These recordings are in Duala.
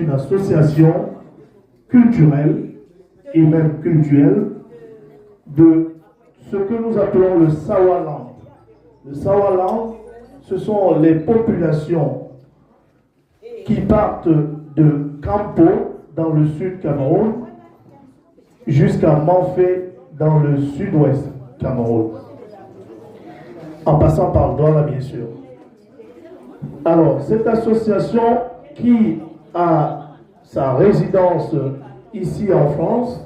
Une association culturelle et même cultuelle de ce que nous appelons le Sawaland. Le Sawaland, ce sont les populations qui partent de Campo dans le sud Cameroun jusqu'à Manfé dans le sud-ouest Cameroun, en passant par Douala, bien sûr. Alors, cette association qui a sa résidence ici en France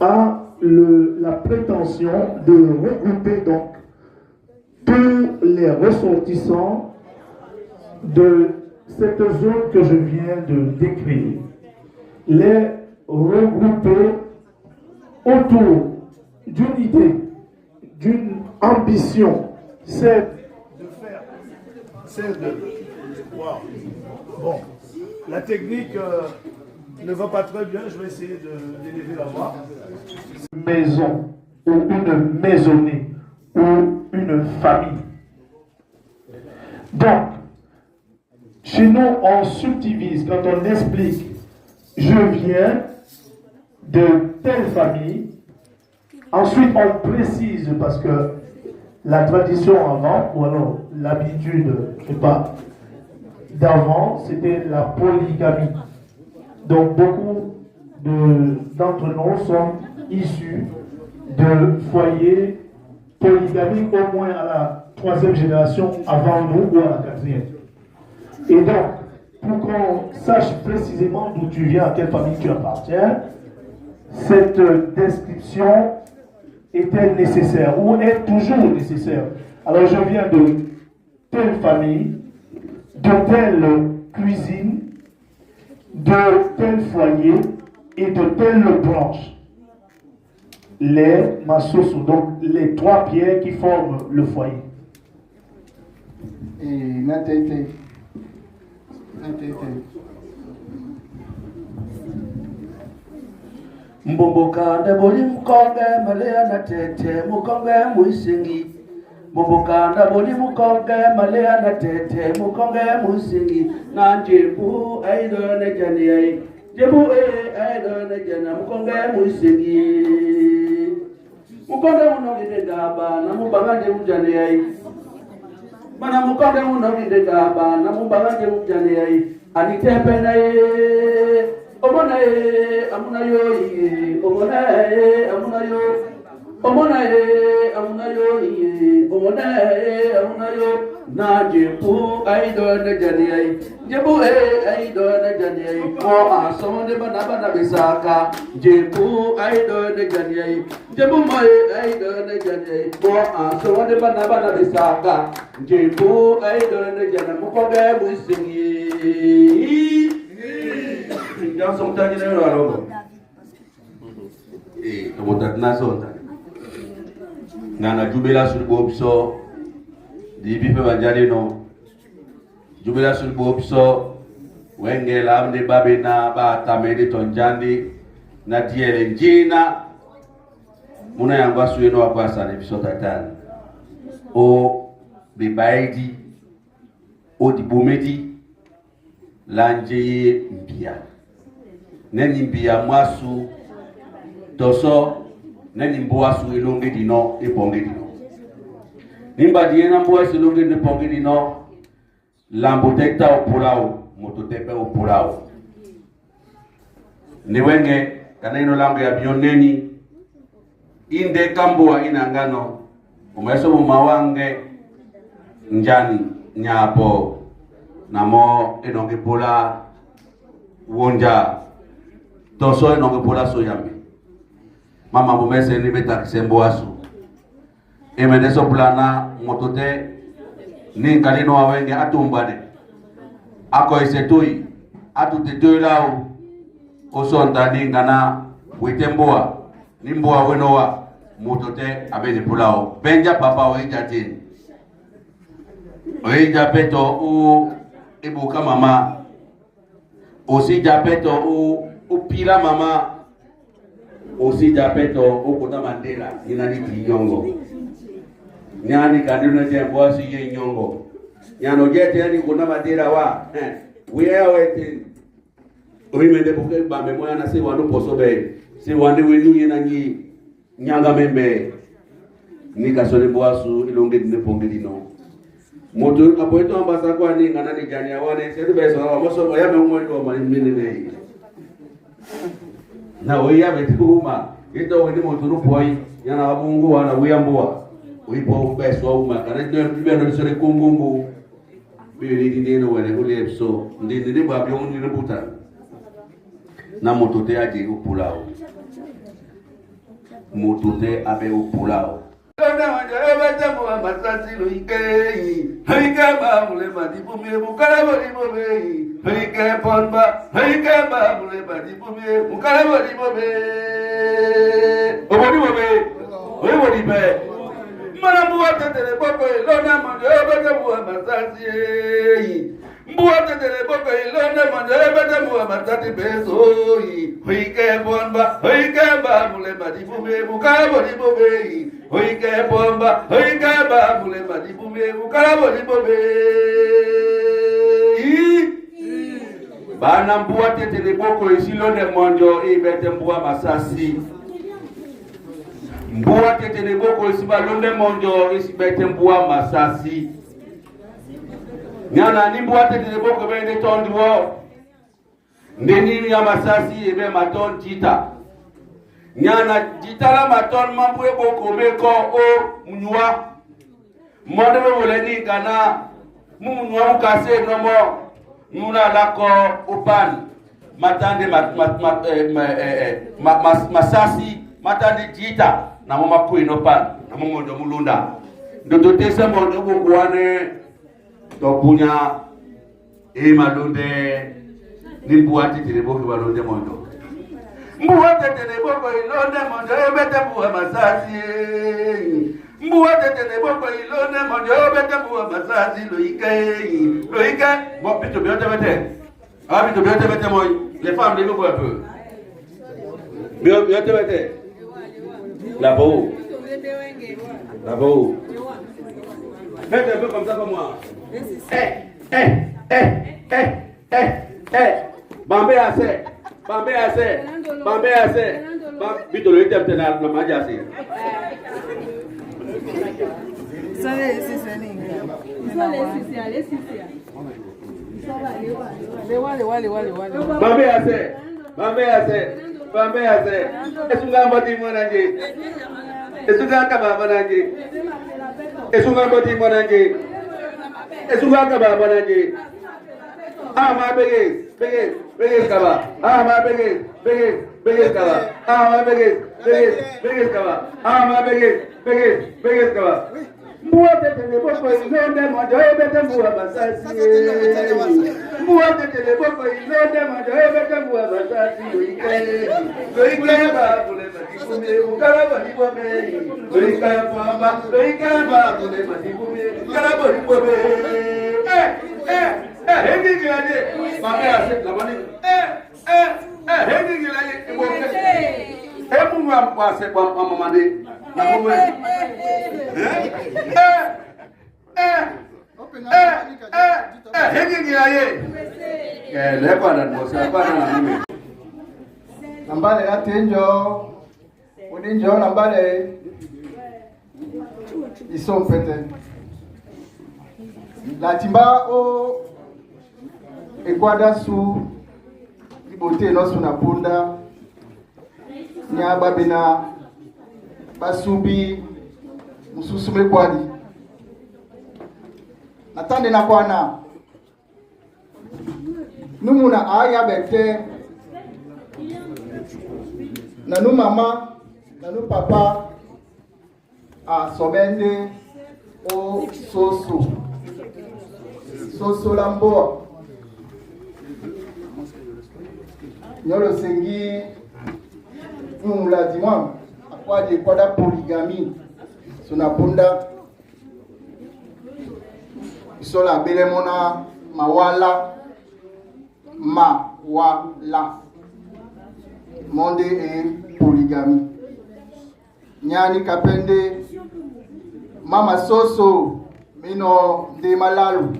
a la prétention de regrouper donc tous les ressortissants de cette zone que je viens de décrire, les regrouper autour d'une idée, d'une ambition, celle de faire, celle de... Wow. Bon, la technique ne va pas très bien, je vais essayer d'élever la voix. Maison, ou une maisonnée, ou une famille. Donc, chez nous, on subdivise, quand on explique, je viens de telle famille. Ensuite, on précise, parce que la tradition avant, ou alors l'habitude, je sais pas, d'avant, c'était la polygamie. Donc, beaucoup d'entre nous sont issus de foyers polygamiques, au moins à la troisième génération avant nous ou à la quatrième. Et donc, pour qu'on sache précisément d'où tu viens, à quelle famille tu appartiens, cette description est-elle nécessaire ou est toujours nécessaire? Alors, je viens de telle famille, de telle cuisine, de tel foyer et de telle branche. Les masoso, donc les trois pierres qui forment le foyer. E na tete na tete. Mbomboka ndaboli mukonge malea na tete mukonge muisingi. Mbomboka ndaboli mukonge malea na tete mukonge muisingi. Na njembu aido ne jani ai. Njembu e aido ne jana mukonge muisingi. Mukonge unogide gaba na mubanga njembu jani ai. Mana mukonge unogide gaba na mubanga njembu jani ai. Anitepe na ye. Omona ye, amuna yo iye. Omona ye, amuna yo. Omona ye, amuna yo iye. Omona ye, amuna yo. Na jebu aido ne jani ai. Jebu e aido ne jani ai. Mo aso ne bana bana bisaka. Jebu aido ne jani ai. Jebu mo e aido ne jani ai. Mo aso ne bana bana bisaka. Jebu aido ne jani mukoge muisingi. Nana jubela sul bobso dibi pe banjali no jubela sul bobso wenge lamde babe na ba tamedi tonjandi na diele njina muna yangwa sueno akwasa ne biso tatan o bebaidi o dibomedi lanje mbia neni mbia mwasu toso neni mboasu elonge dino eponge dino nimba diena mboasu elonge dino eponge dino lambo teta opulao moto tepe opulao niwenge kana ino lambo ya bioneni inde kamboa inangano umeso mumawange njani nyapo namo enonge pola wonja toso enonge pola soyambi mama bumese ni betakise mboasu emendeso plana motote ni nkalino awenge atumbane ako isetui atute lau osonta ni ngana wite mboa ni mboa wenowa motote abeni pulao benja papa oija tini oija peto u ibuka mama osija peto u upila mama osija peto ukota mandela inani tinyongo nyani kandino je mboa si ye nyongo nyano jete yani kuna mandela wa Wiya wete oyimende buke bambe moya na se wandu poso be se wande wenu yena nyi nyanga membe ni kasole bwasu ilonge dine ponge dino moto apoeto ambasa kwa ni ngana ni jani awane se be so wa moso ya me mwe do ma ni ne na oya be kuma ito weni moto no poi yana wabungu wana wiyambua uipo beso uma kana ne be no sore kungungu bi ni ni no wele ule so ndi ndi ba bi on ni buta na moto te aje upulao moto te abe upulao Bana mbua tetele boko isilonde monjo ibete mbua masasi. Mbua tetele boko isibalonde monjo isibete mbua masasi. Nyana ni mbua tetele boko bende tondi wo. Ndeni ya masasi ebe maton jita. Nyana jita la maton mambue boko meko o munywa. Monde be wole ni kana mu munywa mukase nomo. Nuna lako upan matande masasi matande jita na mama kui no pan na mama ndo mulunda ndo tese mo ndo kuane to punya e malunde ni mbuati tele boko balunde mondo mbuati tele boko ilonde mondo e bete mbuwa masasi mbuwa tete boko ilonde mondo e bete mbuwa masasi loike loike bon plutôt bien te bete ah plutôt bien te bete moi les femmes les un peu bien bien te bete là-bas là-bas faites un peu comme ça comme moi eh eh eh eh eh eh bambé assez bambé assez bambé assez plutôt le thème na na maja assez. Bambé assez, bambé assez, bambé assez. Esunga mboti mwananje. Esunga kaba mwananje. Esunga mboti mwananje. Esunga kaba mwananje. Ama bege, bege, bege kaba. Ama bege, bege, bege kaba. Ama bege, bege, bege kaba. Ama bege, bege, bege kaba. Mbuwa tetele boko ilonde mojo ebete mbuwa masasi. Mbuwa tetele boko ilonde mojo ebete mbuwa masasi. Loike, loike ba kule matikume ukala bali bobe. Loike pamba, loike ba kule matikume ukala bali bobe. Eh eh eh hendi gilaje. Mame ase la bani. Eh eh eh hendi gilaje. Eh mungu amkwase kwa mama de. Na mama. Eh eh eh eh eh hendi gilaje. Eh lepa na mosa pa na mimi. Nambale la tenjo. Odinjo nambale. Iso pete. La timba o ekwada su ibote no su na punda. Nya babina basubi mususu mekwadi. Natande na kwana. Numuna aya bete. Nanu mama, nanu papa a sobende o soso. Soso la mboa. Nyolo sengi mula dimwa akwadi kwada polygamie. Suna punda. Isola belemona mawala mawala. Monde et polygamie. Nyani kapende mama soso mino nde malalu.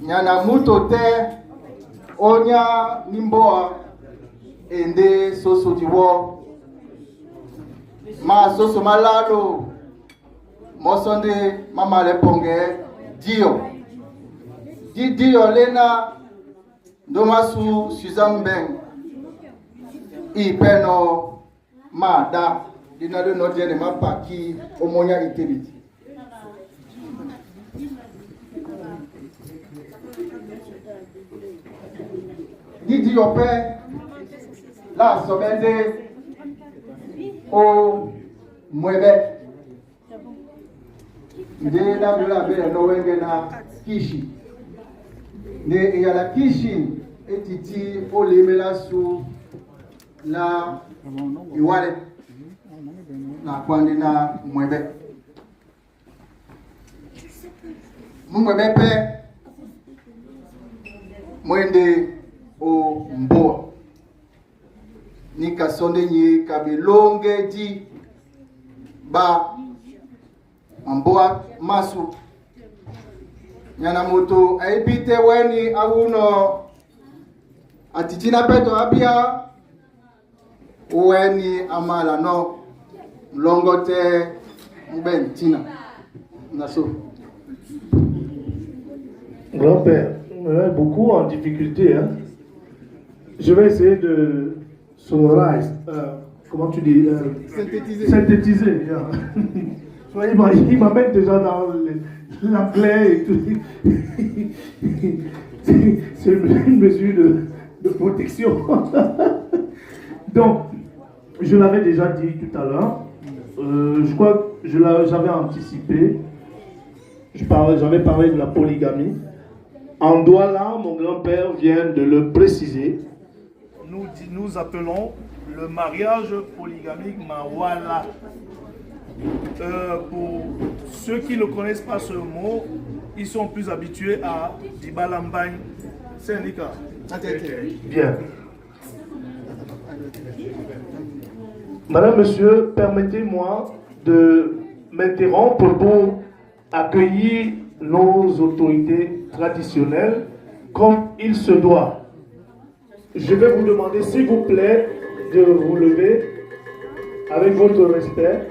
Nyana muto tɛ onya ni mboa ende soso di wɔ ma soso malalo mɔsɔnde mamale pɔngɛ dio di dio lena ndomasu Suzanne Mbeng ipeno ma da dina de nodiene ma paki omonya itebiti. Didi yope la sobende o mwebe nde na bila bele no wenge na kishi nde eyala kishi etiti o lemela su la iwale na kwandi na mwebe mumwebe pe mwende o mboa ni kasonde nyi kabelonge di ba mboa masu nyana moto aibite weni awuno atitina peto abia weni amala no mlongote mbentina naso. Grand-père, beaucoup en difficulté, hein? Je vais essayer de summarize, comment tu dis, synthétiser. Synthétiser, yeah. Il m'amène déjà dans l'anglais et tout. C'est une mesure de protection. Donc, je l'avais déjà dit tout à l'heure. Je crois que j'avais anticipé. J'avais parlé de la polygamie. En Douala, mon grand-père vient de le préciser. Nous appelons le mariage polygamique Mawala. Pour ceux qui ne connaissent pas ce mot, ils sont plus habitués à Dibalambagne. Syndicat. Bien. Madame, Monsieur, permettez-moi de m'interrompre pour accueillir nos autorités traditionnelles comme il se doit. Je vais vous demander, s'il vous plaît, de vous lever avec votre respect.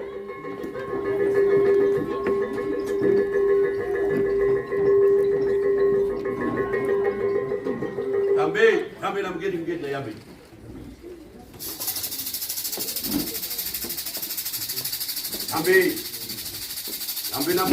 Ambe na mugedi mugedi na yambe. Yambi na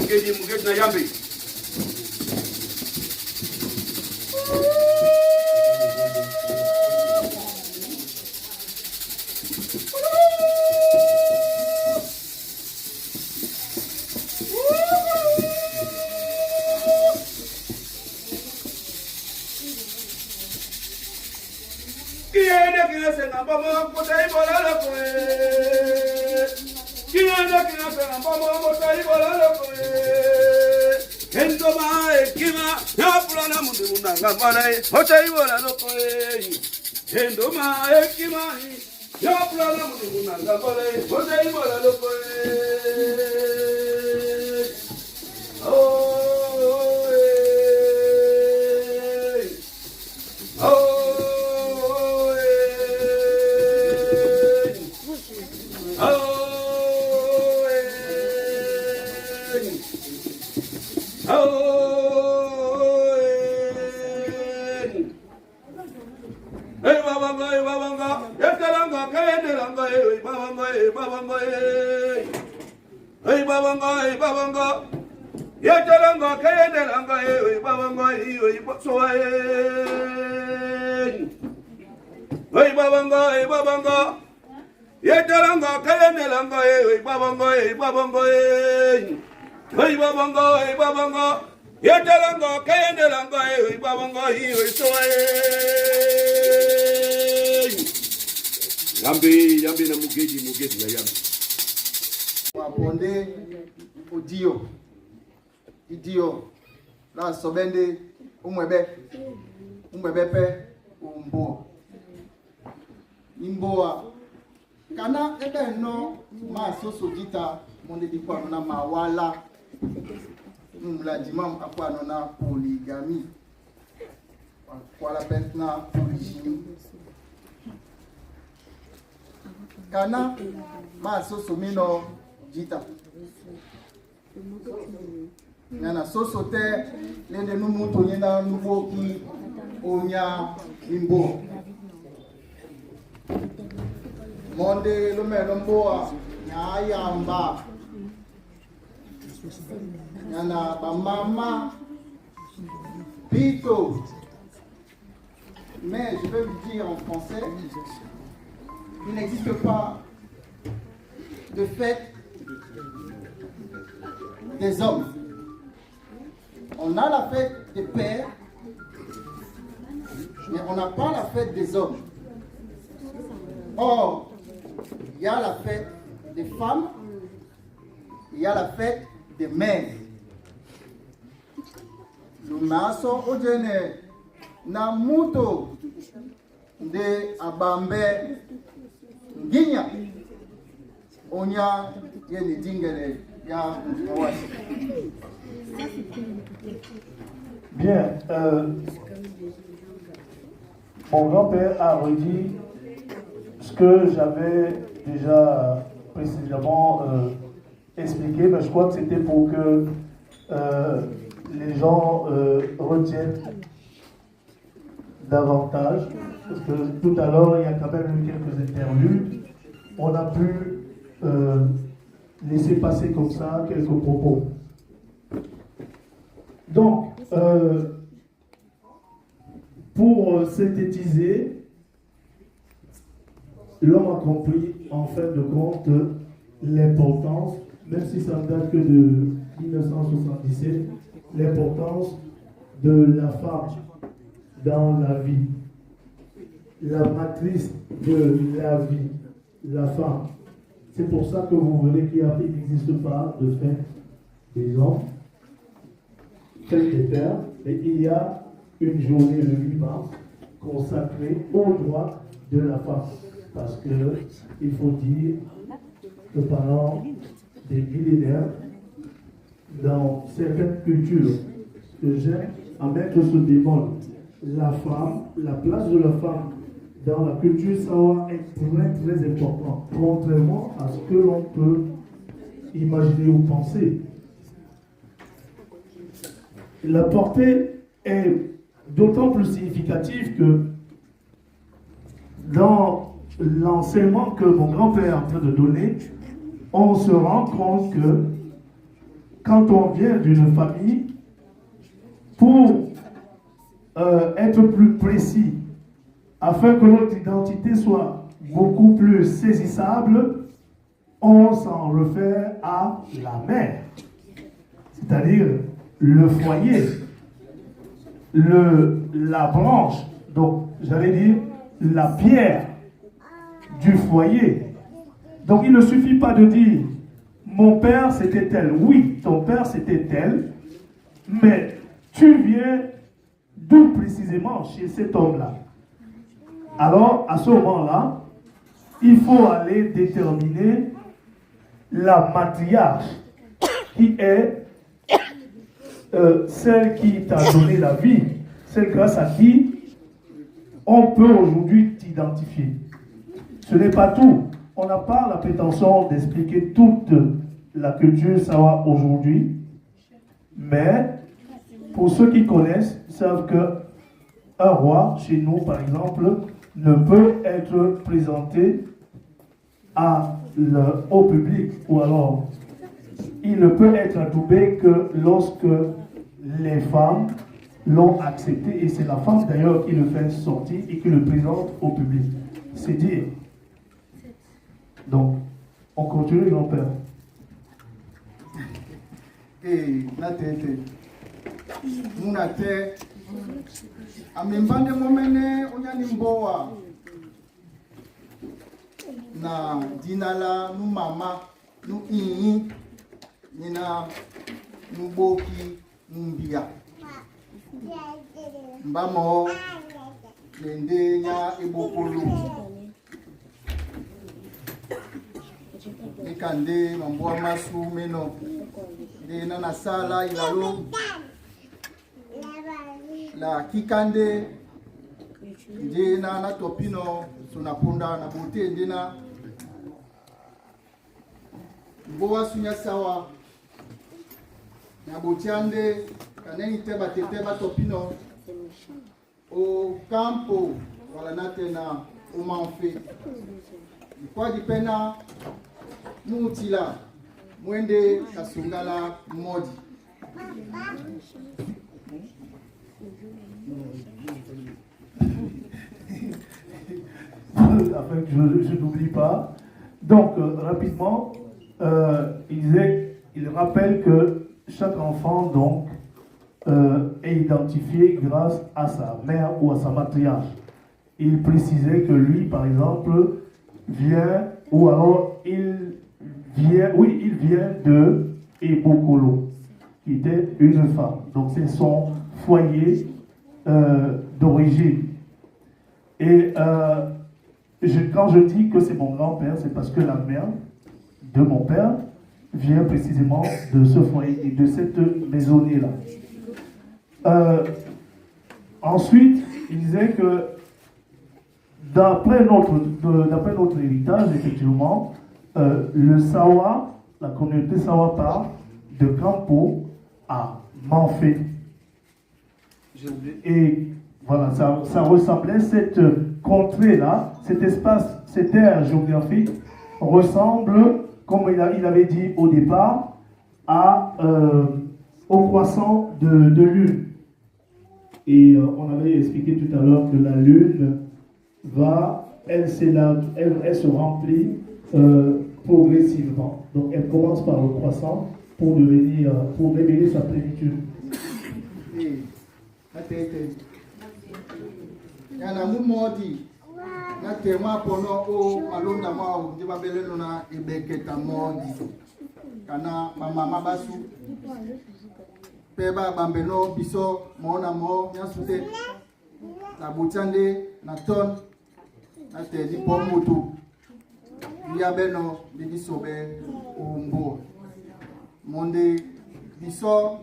mugedi mugedi na yambi. Waponde odio. Idio la sobende umwebe. Umwebe pe umbo. Imboa. Kana ebe no ma soso dita monde di kwa na mawala. Mladimam akwa na polygamie. Kuala Pentna origine. Kana ma soso mino jita. Nyana soso te lende numutu nyina nuboki onya imbo. Monde lumeno mboa nyayamba. Nyana bamama Pito. Mais je vais vous dire en français, il n'existe pas de fête des hommes. On a la fête des pères, mais on n'a pas la fête des hommes. Or, il y a la fête des femmes, il y a la fête des mères. Lumaso ojene na muto nde abambe nginya onya yeni dingele ya mwasi. Bien, mon grand-père a redit ce que j'avais déjà précisément expliqué, mais je crois que c'était pour que les gens retiennent davantage, parce que tout à l'heure, il y a quand même eu quelques interludes. On a pu laisser passer comme ça quelques propos. Donc, pour synthétiser, l'homme a compris en fin de compte l'importance, même si ça ne date que de 1977, l'importance de la femme dans la vie, la matrice de la vie, la femme. C'est pour ça que vous verrez qu'il n'existe pas de fête des hommes, fête des pères, mais il y a une journée le 8 mars consacrée aux droits de la femme. Parce que il faut dire que pendant des millénaires, dans certaines cultures que j'aime à mettre ce bémol, la femme, la place de la femme dans la culture sawa est très très importante, contrairement à ce que l'on peut imaginer ou penser. La portée est d'autant plus significative que dans l'enseignement que mon grand-père est en train de donner, on se rend compte que quand on vient d'une famille, pour être plus précis, afin que notre identité soit beaucoup plus saisissable, on s'en réfère à la mère, c'est-à-dire le foyer, la branche, donc j'allais dire la pierre du foyer. Donc il ne suffit pas de dire mon père c'était tel. Oui, ton père c'était tel, mais tu viens d'où précisément chez cet homme-là? Alors, à ce moment-là, il faut aller déterminer la matriarche qui est celle qui t'a donné la vie, celle grâce à qui on peut aujourd'hui t'identifier. Ce n'est pas tout. On n'a pas la prétention d'expliquer toute la culture sawa aujourd'hui, mais pour ceux qui connaissent, savent que un roi, chez nous par exemple, ne peut être présenté au public, ou alors il ne peut être adoubé que lorsque les femmes l'ont accepté, et c'est la femme d'ailleurs qui le fait sortir et qui le présente au public. C'est dire. Donc, on continue, grand-père. Eh, na tete. Muna te. Amembande momene onyani mboa. Na dinala nu mama nu inyi nina nu boki nu mbia. Mbamo lende nya ebokolo. Ekande mamboa masu meno. Nde na sala ilalo. La kikande Ndé na na topino suna punda na bote ndé na mbowa sunya sawa na botia nde kaneni te batete batopino o campo wala na te na o manfe ikwadi mpe na mutila mwende kasungala modi. Afin que je n'oublie pas. Donc, rapidement, il disait, il rappelle que chaque enfant, donc, est identifié grâce à sa mère ou à sa matriarche. Il précisait que lui, par exemple, vient, ou alors il vient, oui, il vient de Ebokolo, qui était une femme. Donc, c'est son foyer d'origine. Et quand je dis que c'est mon grand-père, c'est parce que la mère de mon père vient précisément de ce foyer et de cette maisonnée-là. Ensuite, il disait que d'après notre héritage, effectivement, le Sawa, la communauté Sawa part de Campo à Manfé. J'ai oublié. Et voilà, ça ressemblait, cette contrée-là, cet espace, cette aire géographique ressemble, comme il avait dit au départ, au croissant de lune. Et on avait expliqué tout à l'heure que la lune va, elle, s'élargit, elle se remplit progressivement. Donc elle commence par le croissant pour révéler sa plénitude. Eh, na tete yana mu modi na te mwa pono o malonda mwa ndi babeleno na ebeketa modi kana bamama basu mpe babambeno biso mo na mo nyonso te na butia nde na ton na te di po mutu ya beno ndi biso be ombo monde biso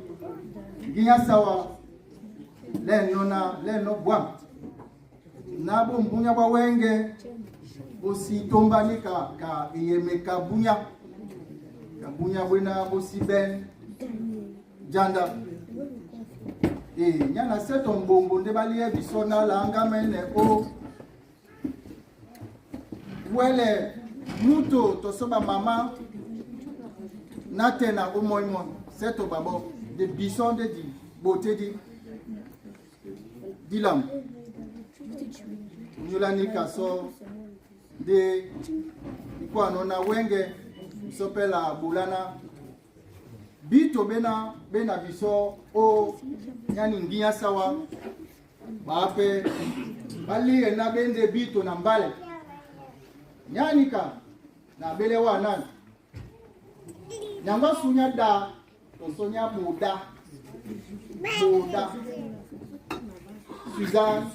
nginya sawa leno na leno bwam na bo mbunya bwa wenge bosi tombani ka ka eyeme ka bunya bwena bosi ben janda e nyana seto mbongo nde balie biso na langa mene o wele muto toso mama na te na omoimoi seto babo de biso nde di bote di dilam nyulani kaso de ikwano na wenge biso mpe la bulana bito bena bena biso o yani nginya sawa bape balie na bende bito na mbale nyanika na bele wa nani nyangwa sunya da tosonya boda boda Suzanne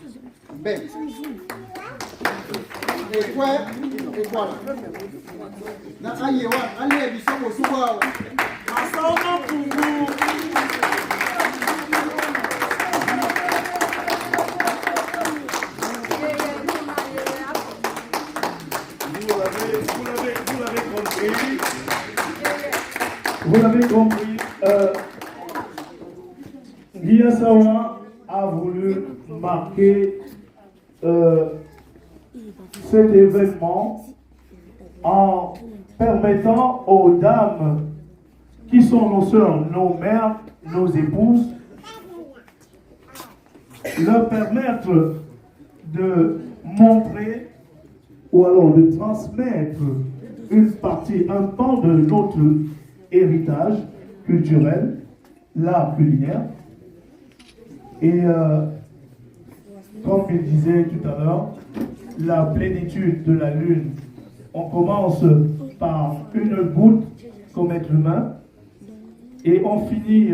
Ben ekwe ekwala na aye wa alie biso bosuwa. Masoma Pungu. Vous l'avez compris. Vous l'avez compris. Guia Sawa a voulu marquer cet événement en permettant aux dames qui sont nos sœurs, nos mères, nos épouses, leur permettre de montrer ou alors de transmettre une partie, un pan de notre héritage culturel, l'art culinaire. Et comme il disait tout à l'heure, la plénitude de la lune, on commence par une goutte comme être humain et on finit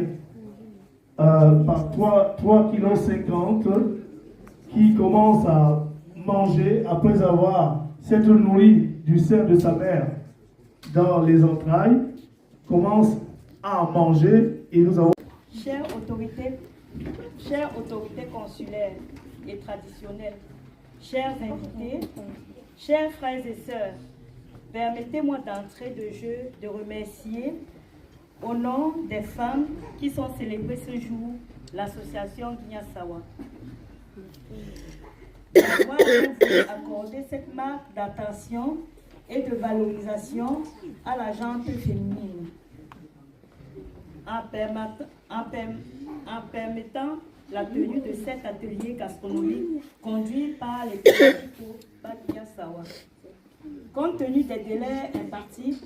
par 3, 3,50 kg qui commence à manger après avoir s'être nourri du sein de sa mère dans les entrailles, commence à manger et nous avons. Chères autorités, chères autorités consulaires et traditionnelles, Chers invités, chers frères et sœurs, permettez-moi d'entrer de jeu de remercier au nom des femmes qui sont célébrées ce jour l'association Nginya Sawa d'avoir voulu accorder cette marque d'attention et de valorisation à la gente féminine en permettant la tenue de cet atelier gastronomique conduit par les Nginya Sawa. Compte tenu des délais impartis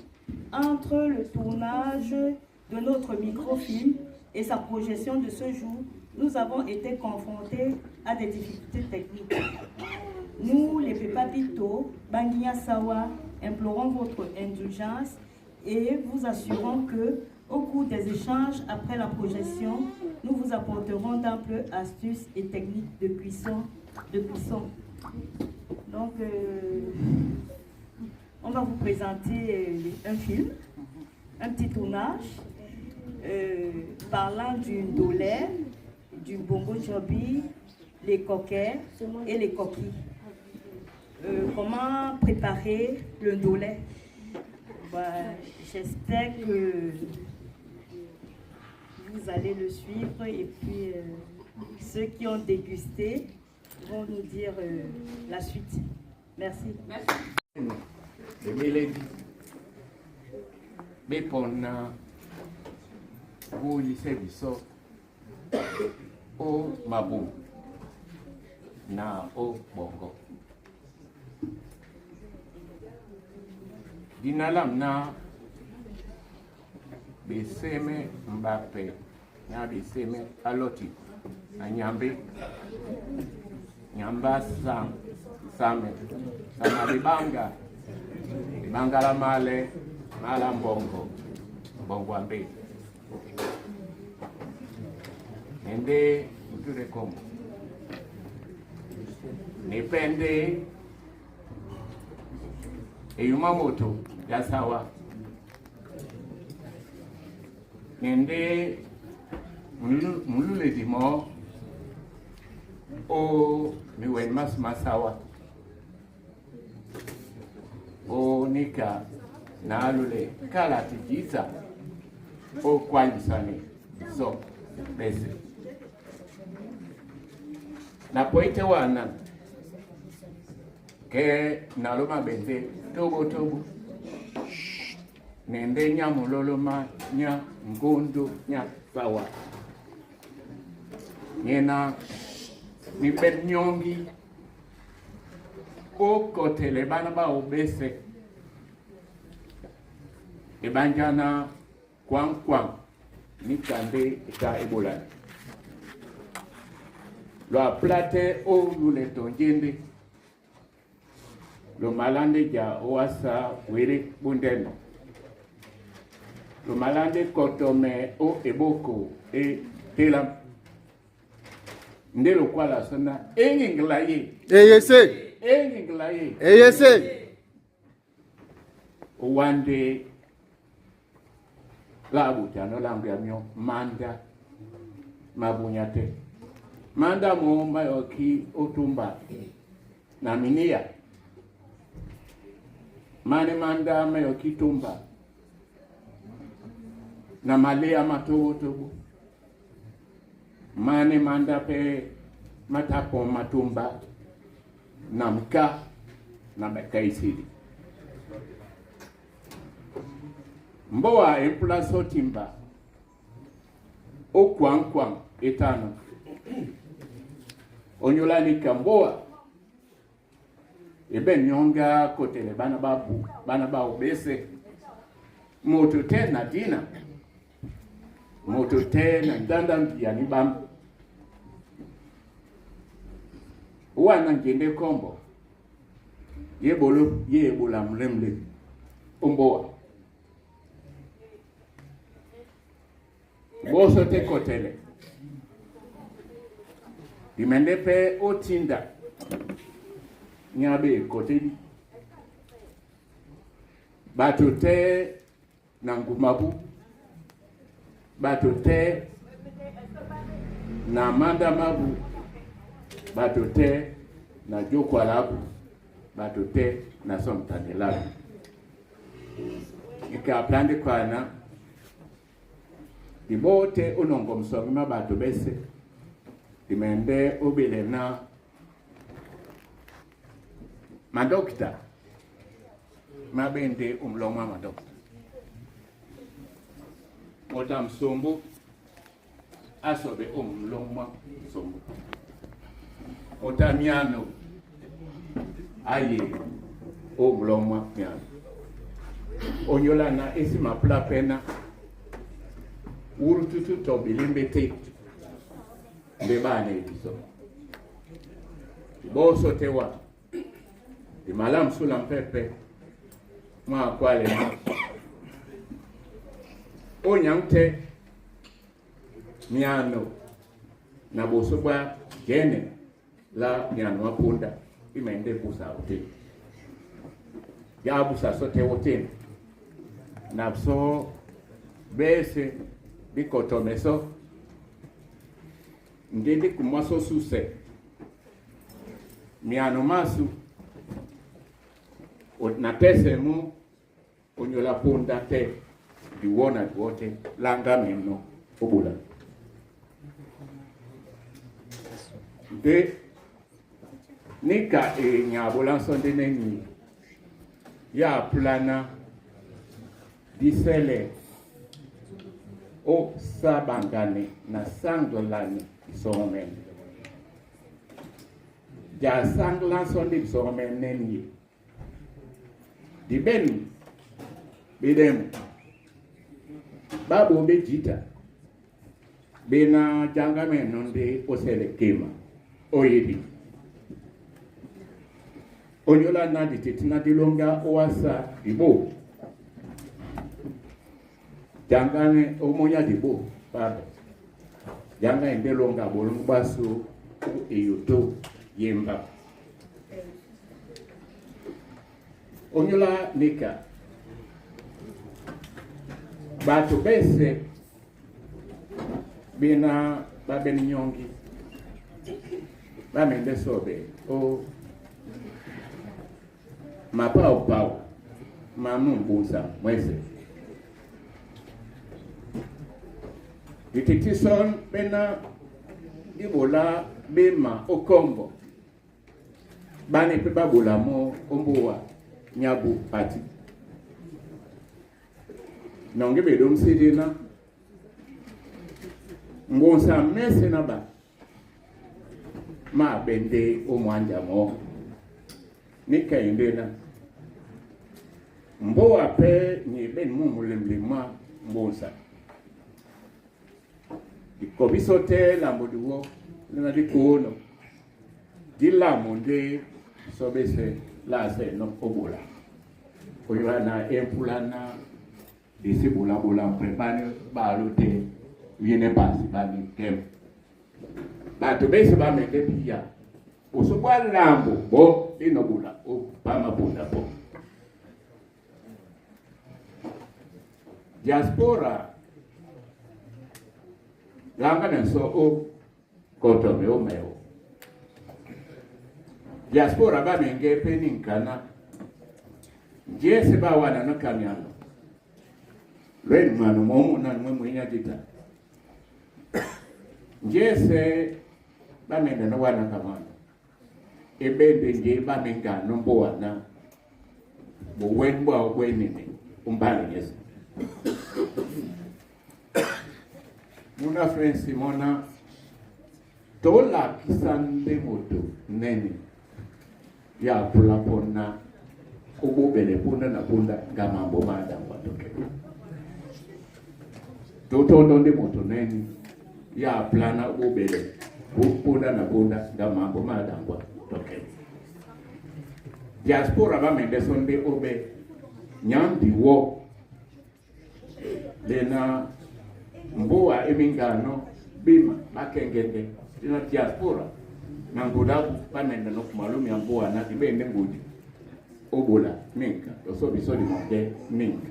entre le tournage de notre microfilm et sa projection de ce jour, nous avons été confrontés à des difficultés techniques. Nous, les Pepabito, Banginya Sawa, implorons votre indulgence et vous assurons que, au cours des échanges après la projection, nous vous apporterons d'amples astuces et techniques de cuisson. De cuisson. Donc, on va vous présenter un film, un petit tournage parlant du ndolé, du bongo chobi, les coquets et les coquilles. Comment préparer le ndolé? Bah, j'espère que vous allez le suivre et puis ceux qui ont dégusté vont nous dire la suite. Merci. Merci. Emeledi bepona boyise biso o mabu na o bongo dinalam na beseme Mbappe na beseme aloti na nyambe nyamba sam same sama libanga libanga la male mala mbongo mbongo ambe nende uture kombo nipende eyuma moto yasawa nende mulule dimo o miwen mas masawa o nika na alule kala tijisa o kwanyisani so bese na poite wana ke naloma benze tobo tobo nende nya muloloma nya ngundu nya sawa nyena ni ben nyongi okotele bana ba obese ebanjana kwang kwang ni kande ka ebola lo aplate o lule tonjende lo malande ja oasa were bundeno lo malande kotome o eboko e tela nde lokwala sona engingla ye Eyese. Engingla ye Eyese. Owande la buta no langu ya mio manda mabunya te manda mo mayoki otumba na minia mane manda mayoki tumba na malea matobo mane manda pe matapo matumba na mka na bakaisili mboa empulaso timba okwankwang etano onyolanika mboa ebe nyonga kotele bana babu bana ba obese moto te na dina moto te na ndanda mbia ni bam wana ngende kombo ye bolo ye ebola mlemle omboa boso te kotele dimende pe otinda nyabe koteli bato te na ngumabu bato te na manda mabu bato te Na jokwala abu bato te na so mtandelabu ika plandi kwana dibote unongo msongi ma bato bese dimende obile na madokta mabende umlomo wa madokta ota msumbu asobe umlomo msumbu ota miano aye umlomo miano onyolana esi mapula pena wurututu to bilimbete mbe bana ebiso boso tewa dimala msula mpepe mwa kwale na onyang te miano na boso bwa gene la miano apunda imende busa ote ya busa so te wote na so bese bikotomeso ndende kumaso suse miano masu na tese mu onyola punda te diwona diwote langa meno obula de nika e nyabola nsonde neni ya plana disele o sabangane na sangolane isomene ja sangla sonde isomene neni dibeni bidemu babo bejita bena jangame nonde osele kema oyebi onyola na ditetina dilonga owasa dibo jangane omonya dibo pardon janga ende longa bolongo baso eyoto yemba onyola nika bato bese bena babeni nyongi bamende sobe o mapau pau mamu mbusa mwese dititison bena dibola bema okombo bane pe babola mo ombowa nyabu pati nonge bedo msidi na ngonsa mese na ba ma bende omwanja mo nikaende na mbowa pe ni ben mu mulemle ma mbonsa dikobiso te lambo diwo lena dikono di lamo nde sobese la se no obola oyola na empula na disi bola bola prepare balo te viene pasi bani kem bato bese ba mende pia oso bwa lambo bo ino bola o ba mabunda bo diaspora langa nenso o koto me o meo diaspora ba menge pe ni nkana njese ba wana no kamiano lweni mwana momo na mwe mwinya jita njese bamende no wana kamano ebende nje bamenga no mbowana bowen bwa obwenene umbale nyese muna frensi mona tolakisa nde moto nene ya pula pona obobele punda na punda nga mambo madangwa toke totondo nde moto nene ya plana obobele punda na punda nga mambo madangwa toke diaspora bamende sonde obe nyambi wo lena mboa emingano bima bakengende lena diaspora na nguda bamenda no kumalumi ya mboa na ibende ngudi obola minka oso biso di monde minka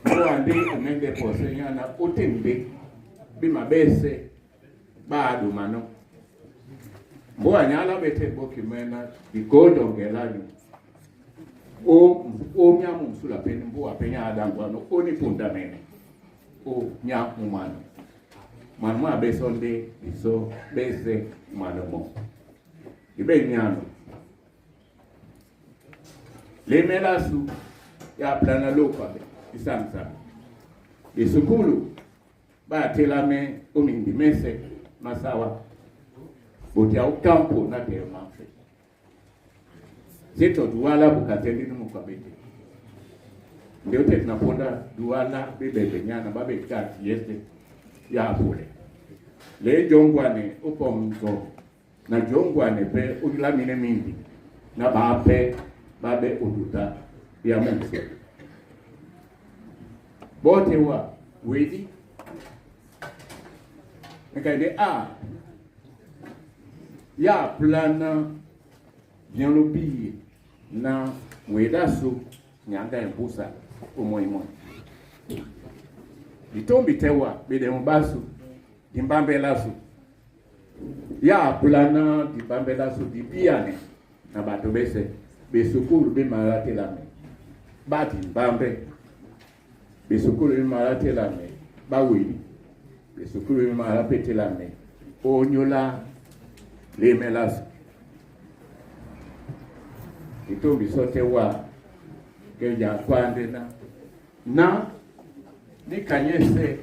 mboa nde omende pose nyana otembe bima bese baadumano Mboa nyala bete boki mena ikojo ngelanyu. O o nya mumsula peni mboa penya adangwano oni punda mene. O nya mumano. Mano mwa besonde biso bese mano mo. Ibe nyano. Lemela su ya plana lokwa be isamsa. Isukulu ba telame omindi mese masawa. Boti au campo na te manfe. Zeto duala bukateli numu kwa bete. Ndio te tunaponda duala bebebe nyana babe kati yese ya apule. Le jongwane upomzo na jongwane pe ulamine mindi na bape babe uduta ya mumse. Bote wa wedi nkaide a ya plana bien lobi na wedaso nyanga embusa omoimoi. Litombi tewa bede mubasu dimbambelasu ya plana dimbambelasu dibiane na bato bese besukulu bemalatelame badimbambe besukulu bemalatelame baweli besukulu bemalapetelame onyola lemelasu litombi sote wa keja kwandena na nikanyese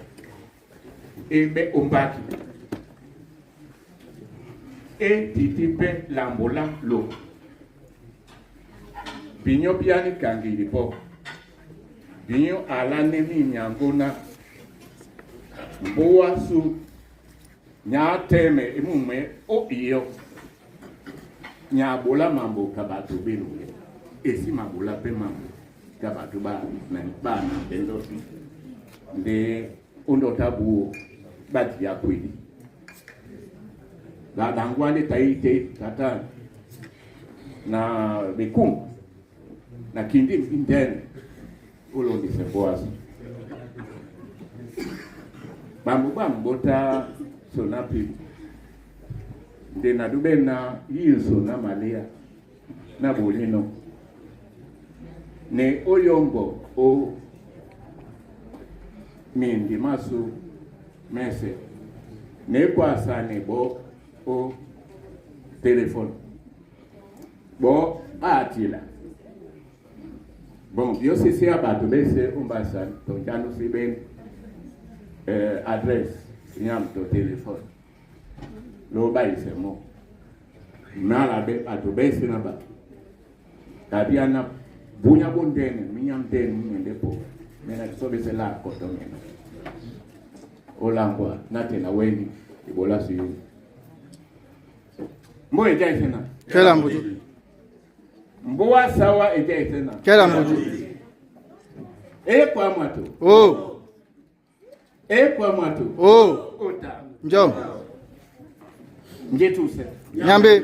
ebe ombaki e titi pe lambola lo binyo biani kangiri po binyo ala nemi nyangona mboa su nya teme emume o iyo nya bola mambo kabato belo esi mabola pe mambo kabato ba na ba na bendo si nde ondo tabu bati ya kweli la dangwane taite tata na bekum na kindi inden ulo ni semboas bambu bambota sonapi nde na dube na yiso na malia na bolino ne oyongo o mindi masu mese ne kwasa ne bo o telefone bo atila bon yo sisi abato bese umbasa tonjano siben adresse nyam to telefone lo ba isemo mala be ato bese na ba tabiana bunya bondene minyam den mende po mena sobe se la koto mena olangwa nate na weni ibola siyo mbo eja isena Kela mbuju. mboa sawa eja isena Kela mbuju. E kwa mwato Oh. E kwa mwato Oh. Ota Njoo. Njetuse Nyambe.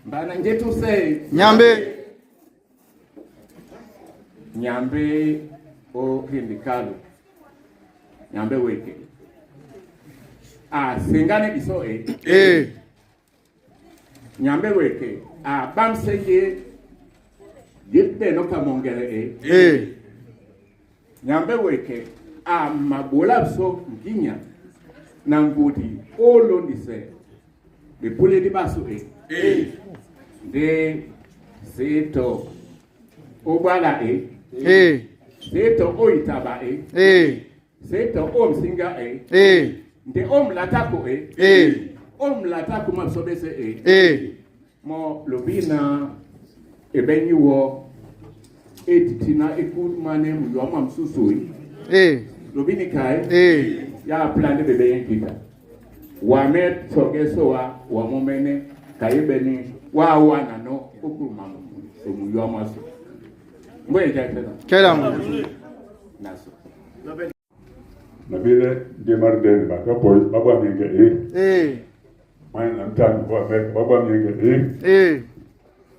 Mbana njetuse Nyambe. Nyambe o hindikalo Nyambe weke a sengane biso e Eh. Nyambe weke a bamsenge yepe no kamongele e Eh. Nyambe weke a mabola so nginya na ngudi olondise bepule di baso e de zeto obala e Eh. zeto oitaba e Eh. zeto omsinga e Eh. nde omlatako e Eh. omlatako masobese e Eh. mo lobina ebenyiwo etitina ekumane muyoma msusu Eh. lobini kai Eh. ya plane bebe yenkita wame sogeso wa wamomene kayebeni wa wana no okuruma omuyoma so mbo eja tena Kela mbuju. naso na bile demar den ba ka poi ba ba mienge e Eh. mai na mtan ba me ba ba mienge e Eh.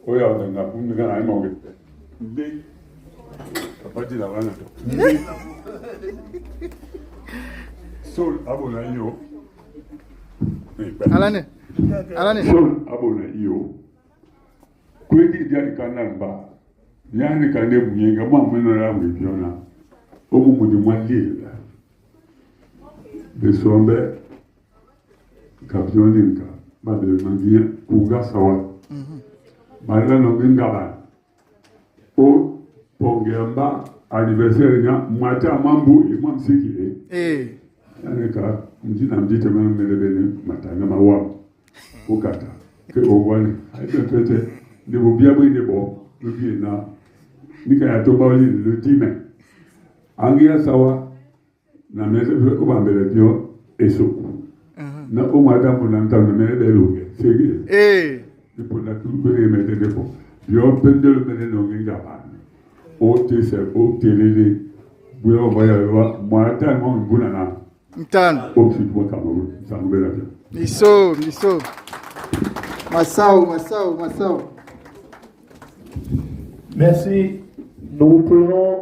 o ya na na pum na ai mo ge papa di la wana to sol abo na yo Alane. Alane. So abona iyo. Kwendi dia kana mba. Yani kande munyenga mwa mweno la mwibiona. Omu mudi mwa lila. Besombe kapioninka babe mangia kunga sawa. Bala no ngaba. O pongemba anniversaire nya mwata mambu e mwa msiki e. Eh. Yani ka mjina mjite mana melebene matanga mawa. Okata. Ke owani. Aibe pete ne bo bia bo ne bo le bien na. Nika ya tomba oli le 10 mai. Angia sawa na mese o ba mbele bio esoku. Na o madame na ntana mele beluge. Sege. Eh. Ipo na kulubere mete depo. Bio pendelo mele no nginga ba. O te se o telele. Buya o baya wa mwata mo nguna na. Ntano. O si mo Cameroun. Sangubela bio. Miso, miso. Masao, masao, masao. Merci. Nous prenons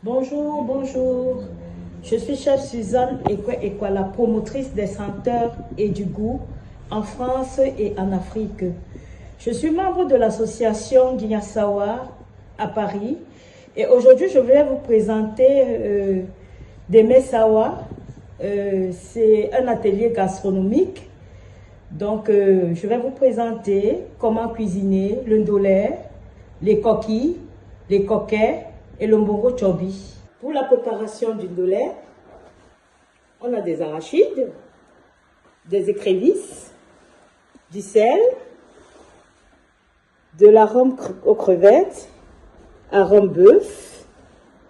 Bonjour, bonjour. Je suis chef Suzanne Ekwe Ekwa, la promotrice des senteurs et du goût en France et en Afrique. Je suis membre de l'association Guignasawa à Paris et aujourd'hui je vais vous présenter des Messawa. C'est un atelier gastronomique. Donc je vais vous présenter comment cuisiner le ndolé, les coquilles, les coquets et le mbongo tchobi. Pour la préparation du ndolé, on a des arachides, des écrevisses, du sel, de l'arôme aux crevettes, arôme bœuf,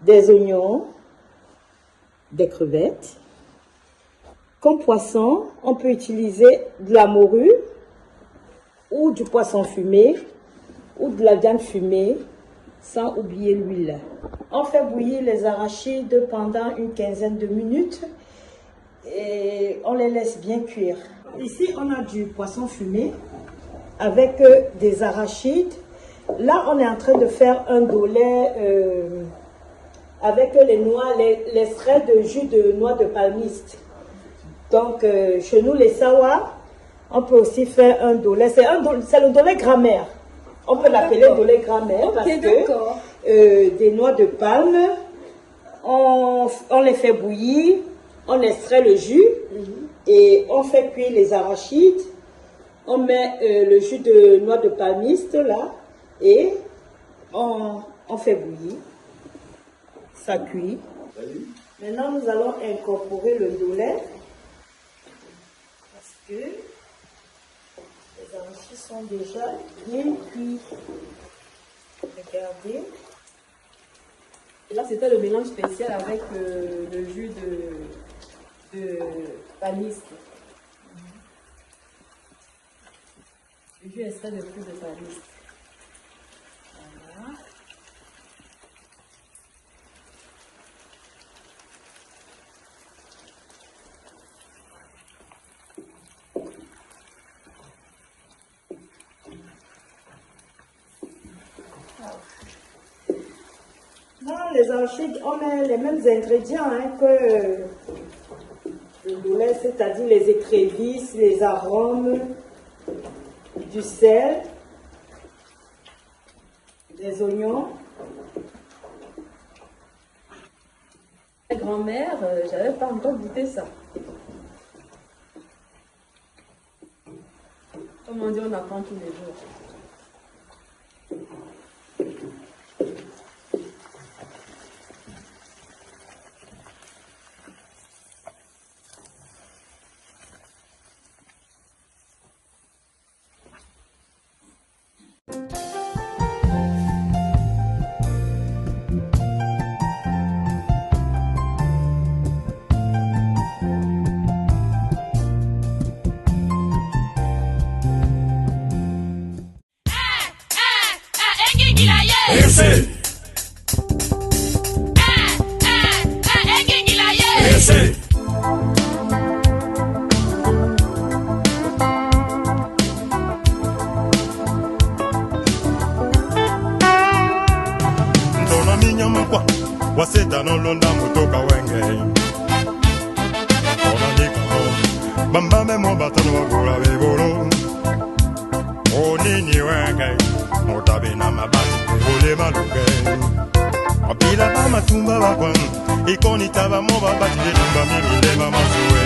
des oignons, des crevettes. Comme poisson, on peut utiliser de la morue ou du poisson fumé ou de la viande fumée, sans oublier l'huile. On fait bouillir les arachides pendant une quinzaine de minutes et on les laisse bien cuire. Ici, on a du poisson fumé avec des arachides. Là, on est en train de faire un ndolé avec les noix, l'extrait de jus de noix de palmiste. Donc, chez nous, les sawa, on peut aussi faire un ndolé. C'est le ndolé grammaire. On peut l'appeler ndolé grammaire parce que des noix de palme, on les fait bouillir, on extrait le jus et on fait cuire les arachides. On met le jus de noix de palmiste là et on fait bouillir. Ça cuit. Maintenant, nous allons incorporer le ndolé parce que les arachides sont déjà bien cuits. Regardez. Là, c'était le mélange spécial avec le jus de palmiste. Le jus extrait de fruits de palmiste. Voilà. Non, les arachides, on met les mêmes ingrédients que le ndolé, c'est-à-dire les écrevisses, les arômes, du sel, des oignons. Ma grand-mère, j'avais pas encore goûté ça. Comme on dit, on apprend tous les jours. Mata nolonda motoka wenge onandikamo bambambe mo batano bagula bebolo onini wenge motabe na mabati olema luke apila bamatumba bakwa ikonita bamo babati letumba mimilema masuwe.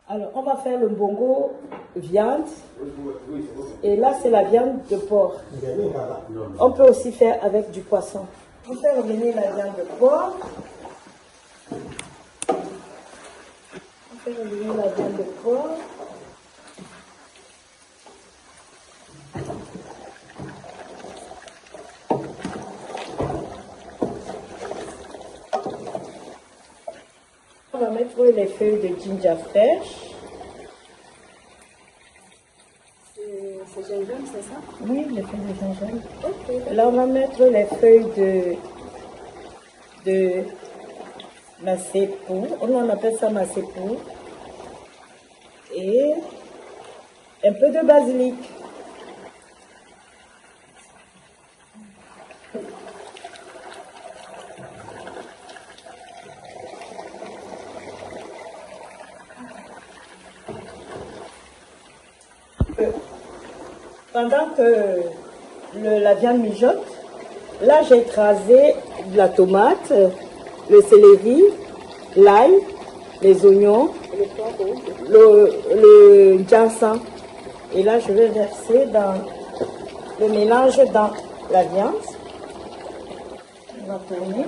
Alors, on va faire le bongo viande. Et là, c'est la viande de porc. On peut aussi faire avec du poisson. On fait revenir la viande de porc. On fait revenir la viande de porc. On va mettre les feuilles de ginger fraîche. C'est gingembre, c'est ça? Oui, les feuilles de gingembre. Okay. Là, on va mettre les feuilles de macépou. On appelle ça macépou. Et un peu de basilic. Pendant que la viande mijote, là j'ai écrasé de la tomate, le céleri, l'ail, les oignons, le ginseng. Et là je vais verser dans le mélange dans la viande. On va tourner.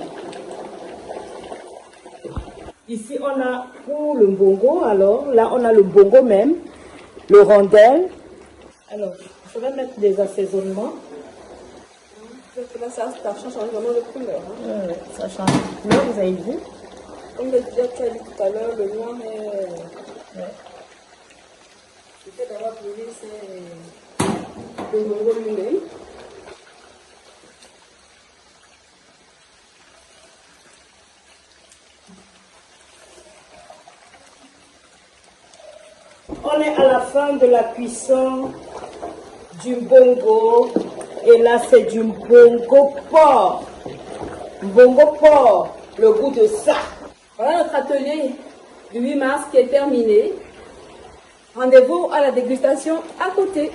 Ici on a pour le bongo, alors là on a le bongo même, le rondelle. Alors, je vais mettre des assaisonnements. Là, ça change vraiment de couleur. Hein. Oui, ça change de couleur, vous avez vu. Comme tu as dit tout à l'heure, le noir est... Ouais. Le fait d'avoir brûlé, c'est le bongo lui-même. On est à la fin de la cuisson du bongo. Et là, c'est du bongo porc. Bongo porc, le goût de ça. Voilà notre atelier du 8 mars qui est terminé. Rendez-vous à la dégustation à côté.